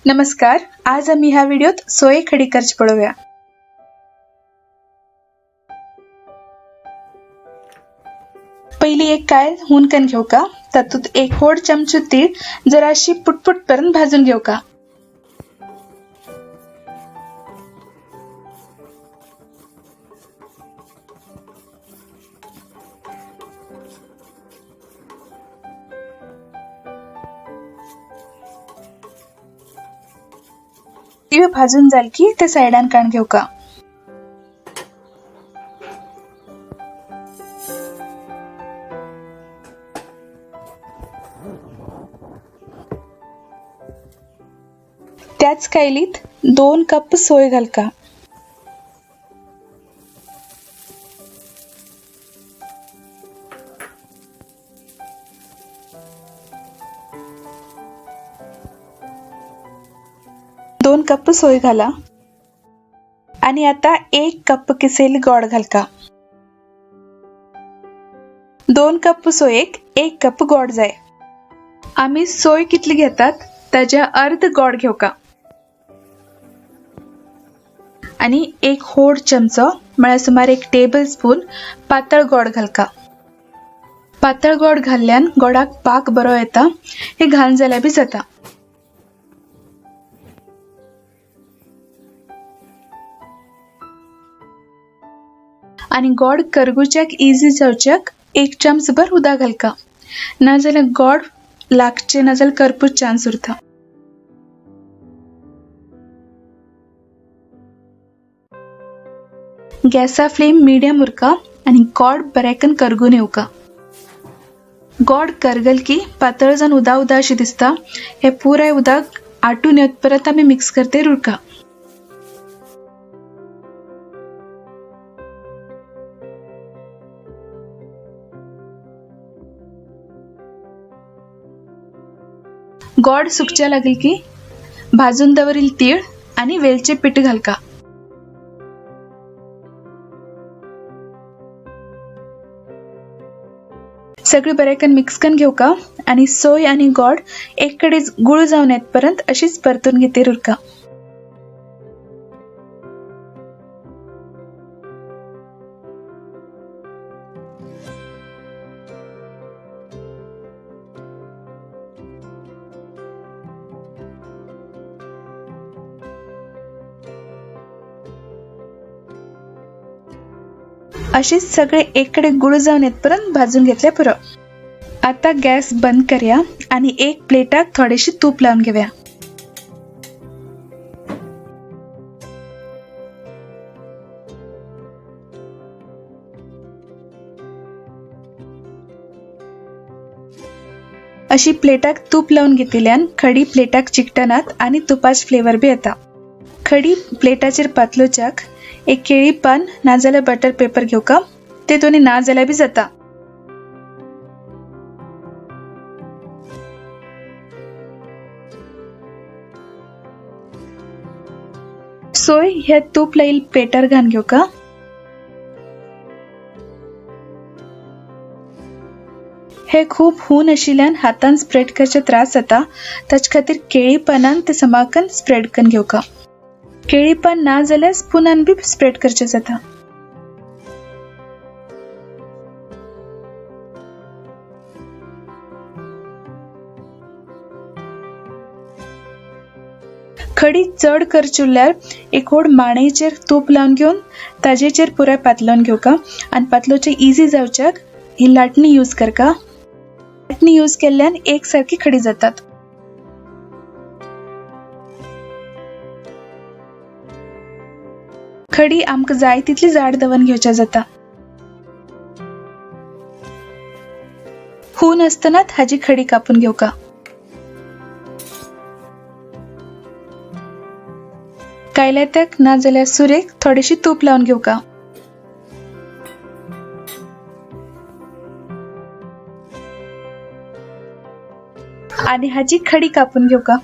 नमस्कार, आज आम्ही ह्या व्हिडिओत सोय खडी करची पळोवया। पहिली एक कायल हुनकन घेऊ का, तातूत एक होड चमचो तीळ जराशी पुटपुट पर्यंत भाजून घेऊ का। तीळ भाजून जाल की ते साइडान काढून घेऊ का। त्याच कायलीत 2 कप सोय घाल का। दोन कप सोय घाला आणि आता 1 कप किसेल गोड घालका। 2 कप सोयेक 1 कप गोड जाय। आम्ही सोय कितली घेतात त्याच्या अर्ध गोड घेऊ का आणि 1 होड चमचो म्हळ्यार सुमार 1 टेबल स्पून पातळ गोड घालका। पातळ गोड घाल्ल्यान गोडाक पाक बरो येता, हे घालून जाल्यार बी जाता। आणि गोड करगुच्याक इजी जावच्याक 1 चमचभर उदक घालका, ना जाल्यार गोड लागचे ना जाल्यार करपूच चान्स उरता। गॅसा फ्लेम मीडियम उरका आणि गोड बरेकन करगून येवका। गोड करगल की पातळ जावन उदा उदा अशी दिसता, हे पुराय उदक आटून येत परत आमी मिक्स करते उरका। गोड सुकच्या लागेल की भाजून दवरील तीळ आणि वेलचे पीठ घालका। सगळी बरेकन मिक्स करून घेऊ का आणि सोय आणि गोड एककडे गुळ जाऊन येतपर्यंत अशीच परतून घेते उरका। अशीच सगळे एककडे गुळ जाऊन येतपर्यंत भाजून घेतले पुरो। आता गॅस बंद करूया आणि एक प्लेटाक थोडेसे तूप लावून घेऊया। अशी प्लेटाक तूप लावून घेतल्यान खडी प्लेटाक चिकटनात आणि तुपाच फ्लेवर बी येता। खडी प्लेटाचेर पातलोच्याक एक केळी पान ना जाल्यार बटर पेपर घेऊ का, ते दोन्ही ना जाल्यार बी जाता। सोय ह्या तूप लाईल प्लेटार घालून घेऊ का। हे खूप हून आशिल्ल्यान हातान स्प्रेड करचे त्रास जाता, ताचे खातीर केळी पानान ते समाकन स्प्रेड करून घेऊ का। केळी पान ना जाल्यार स्पुनान बी स्प्रेड करचे जाता। खडी चड करची उरल्यार एक होड माणयेचेर तूप लावन घेवन ताजेचेर पुराय पातलोवन घेवका आनी पातलोवचें इजी जावच्याक ही लाटणी यूज करका। लाटणी यूज केल्ल्यान एक सारकी खडी जातात। खडी आमकां जाय तितली जाड दवरून घेवच्या जाता। हून आसतनाच हाजी खडी कापून घेवका। कायल्यात्याक ना जाल्यार सुरेक थोडेशी तूप लावन घेवका। आनी हाजी खडी कापून घेवका।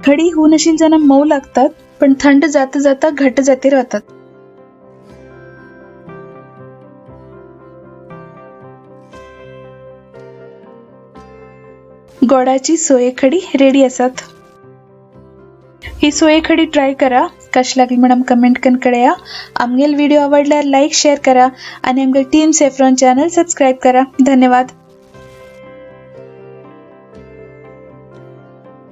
खडी होऊन अशी जना मऊ लागतात, पण थंड जाता जाता घट्ट जाते राहतात. गोडाची सोयेखडी रेडी आसात. ही सोयेखडी ट्राय करा, कशी लागली म्हणून कमेंट करून कळया. आमगेल व्हिडिओ आवडल्यार लाईक शेअर करा आणि आमगेल टीम सेफ्रॉन चॅनल सबस्क्राईब करा. धन्यवाद.